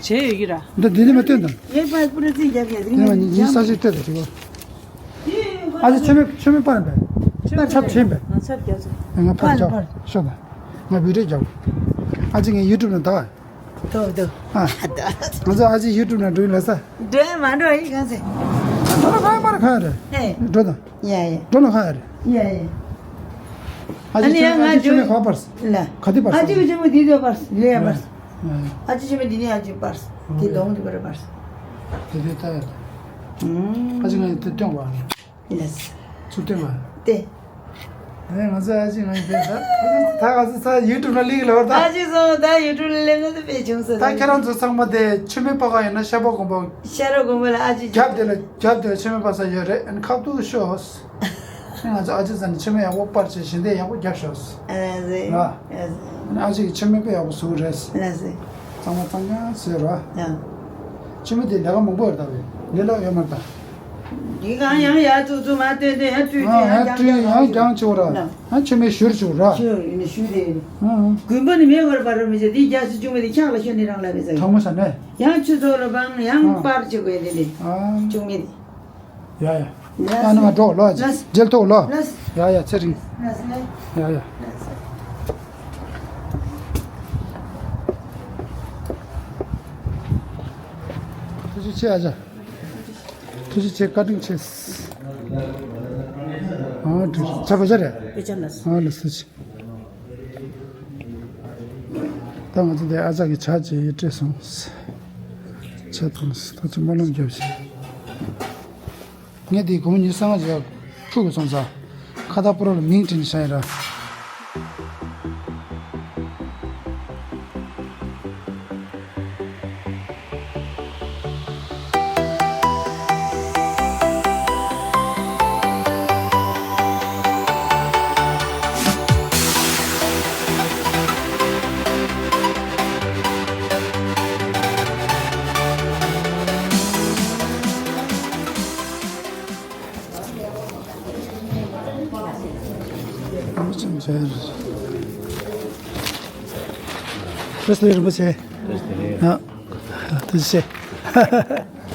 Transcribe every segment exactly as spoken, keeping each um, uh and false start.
བྱས་ཡོད་ཀྱི་ར། འདི་འདི་ནི་མ་སྟོན་དང་། ངས་པར་པུ་ར་རྩིས་རྒྱབ་ཡ་དེ་ནི་མ་ཉིན་ས་ཞིག་སྟོན་དང་ཅིག་གོ། ཨ་ཅེ་མཆོད་མེ་མཆོད་མེ་པར་འབད། ཆབ་ཆེན་པས། ང་ཆབ་རྒྱབ་སོང་། ང་པར་རྒྱབ་ཤོག་དང་། ང་བི་ཌིའོ་རྒྱབ། ཨ་ཅེ་ངའི་ཡུ་ཊུབ་ནང་ད། ཏོ་ཏོ། ཨ། ང་ཚོ་ཨ་ཅེ་ཡུ་ཊུབ་ནང་འགྲོ་ཡིན་ལ་ས། འགྲོ་ཡིན་མ་འགྲོ་ཡིན་གང་ཟེ། འགྲོ་ན་གང་ཡིན་པར་གང་ཡིན་རེད། ཧེ། འགྲོ་དང་། ཡ་ཡ། འགྲོ་ན་གང་ཡིན་རེད། ཡ་ཡ། ཨ་ཅེ་ཨ་ནི་ཡ་ཆུ་ང་ཆུ་མེ་འགྲོ་ག་པར། ལ། ག་དེ་པར། ཨ་ཅེ་གི་ཆུ་མེ་དེ་དོ་པར་ལེ་ཡ་པར། ཨ་ཅེ་ཆུ་མེ་དེ་ནི་ཨ་ཅེ་པར། དེ་གདོང་དེ་པར་པར། དེ་དེ་ལྟ་ཡ། ཨ་ཅེ་ང་ཡི་དེ་སྟོན་པ། ལས། ཚུར་སྟོན་པ། ཏེ། ཨེ་ང་ཚོ་ཨ་ཅེ་ང་ཡི་དེ་ད། ད་ང་ཚོ་ས་ཡུ་ཊུབ་ལ་ལིག་ལོར་ད། ཨ་ཅེ་སོང་ད་ཡུ་ཊུབ་ལ་ལེན་ན་ད་དཔེ་བྱུང་སོང་ད། ད་ཁྱེད་རང་ཚོ་ཚང་མ་དེ་ཆུ་མེ་པ་ག་ཡིན་ན་ཤ་པ་གོམ་པ། ཤ་རོ་གོམ་པ་ལ་ཨ་ཅེ་རྒྱབ་དེ་ལ་རྒྱབ་དེ་ཆུ་མེ་པ་ས་ཡོད་རེད་ཨན་ཁག་ཏུ་ཤོས། ང་ཚོ་ཨ་ཅེ་ཟ་ནི་ཆུ་མེ་ཡག་པོ་པར་བྱས་ཞིང་དེ་ཡག་པོ་རྒྱབ་ཤོག་ལ་ཟེ། ལ་ཟེ། ཨ་ཅེ་གི་ཆུ་མེ་དཔེ་ཡག་པོ་བཟོ་རེད། ལ་ཟེ། གཙང་མ་གཙང་རྐྱང་ཟེར་ར། ཡང་། ཆུ་མེ་དེ་ལས་ཀ་མང་པོ་ཡོད་ད་བས་ལས་ལོག་ཡོད་མ་རེད་ད། འདི་གང་ཡང་ཡར་ཙུག་ཙུག་མ་ལྟོས་ཏེ་ཡར་བཀྲུས་ཏེ་ཡང་ཡར་བཀྲུས་ཡང་རྐྱང་བྱུང་ར། ཨ་ཆུ་མེ་བཞུར་བྱུང་ར། ཆུ་ཡིན་ན་ཞུ་དེ་ཡིན། ཨ། དགུན་པ་ནི་མེ་འོར་བར་ར་མི་བྱེད་དེ་རྒྱ་སེ་ཆུ་མེ་དེ་འཁྱག་ལ་ཤོར་ནི་རང་ལ་བས་ཟེར། གྲང་མོ་ས་ནས། ཡང་ཆུ་ཚོགས་ལ་བང་ཡང་ཨ། པར་བྱེད་དགོས་དེ་ནི། ཨ། ཆུ་མེ་དེ། ཡ་ཡ། ལགས། ཨ་ནི་ང་འགྲོ་ལོ། ལགས། མཇལ་ཐུབ་ལོ། ལགས། ཡ་ཡ་ཚེ་རིང་། ལགས་ལགས། ཡ་ཡ། ལགས། ཐུགས་རྗེ་ཆེ་ཨ་ཅག་ཐུགས་རྗེ་ཆེ་བཀའ་དྲིན་ཆེ། ཨ་འགྲོ་ཆ་པ་ཆ་རེད། དཔེ་ཆ་ལགས། ཨ་ལགས་སོ་ཆེ། ད་ང་ཚོ་དེ་ཨ་ཅག་གི་ཇ་བྱས་སྤྲད་སོང་། ཇ་འཐུང་སོང་། ད་ཚོ་སྨོན་ལམ་རྒྱབ་ཤིག་ངས་དེ་སྒོར་མོ་ཉི་ཤུ་རྩ་ལྔ་ཅིག་ཕུལ་དགོས་སོང་ཙང་། ཁ་བཏགས་པོ་ར་ལ་མིང་བྲིས་ནས་བཞག་ཡིན་ར། བཀྲ་ཤིས་བདེ་ལེགས་རིན་པོ་ཆེ། བཀྲ་ཤིས་བདེ་ལེགས།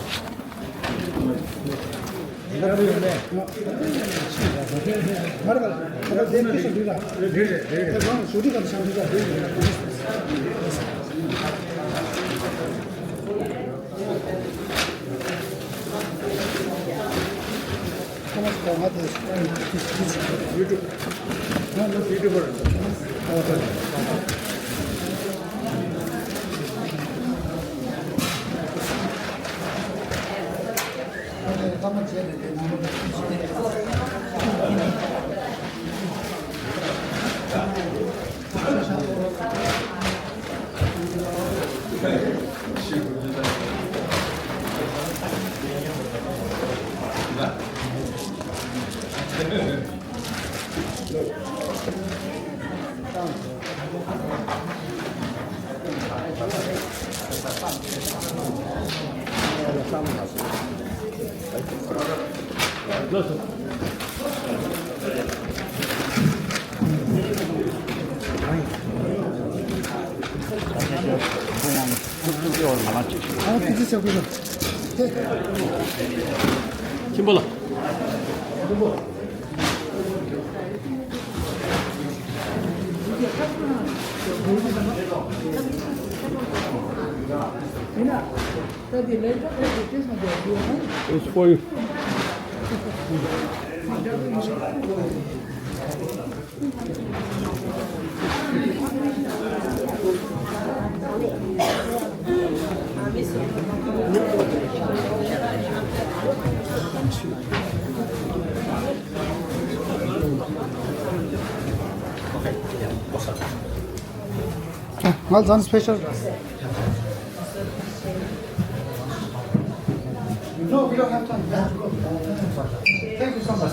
ཨ། ཐུགས་རྗེ་ཆེ། ཁྱིམ་པ་ལ། It's for you. ང་ཚང་སི་པེ་ཤལ། No, we don't have time. Thank you so much.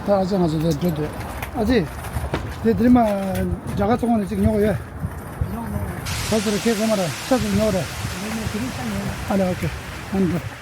ད་ཨ་ཅེ་ང་ཚོ་འདིར་འགྲོ་འདོད། ཨ་ཅེ། དེ་དེ་རིང་མ་རྒྱ་གར་ཚོང་ཁང་ནས་ཅིག་ཉོ་གི་ཡོད། ད་ཚོར་ཁྱེད་ཚང་མ་ར་ཤ་ཚུགས་ཉོ་ར། ཨ་ལེ་ཨོ་ཁེ། ཨ་ནི་འགྲོ།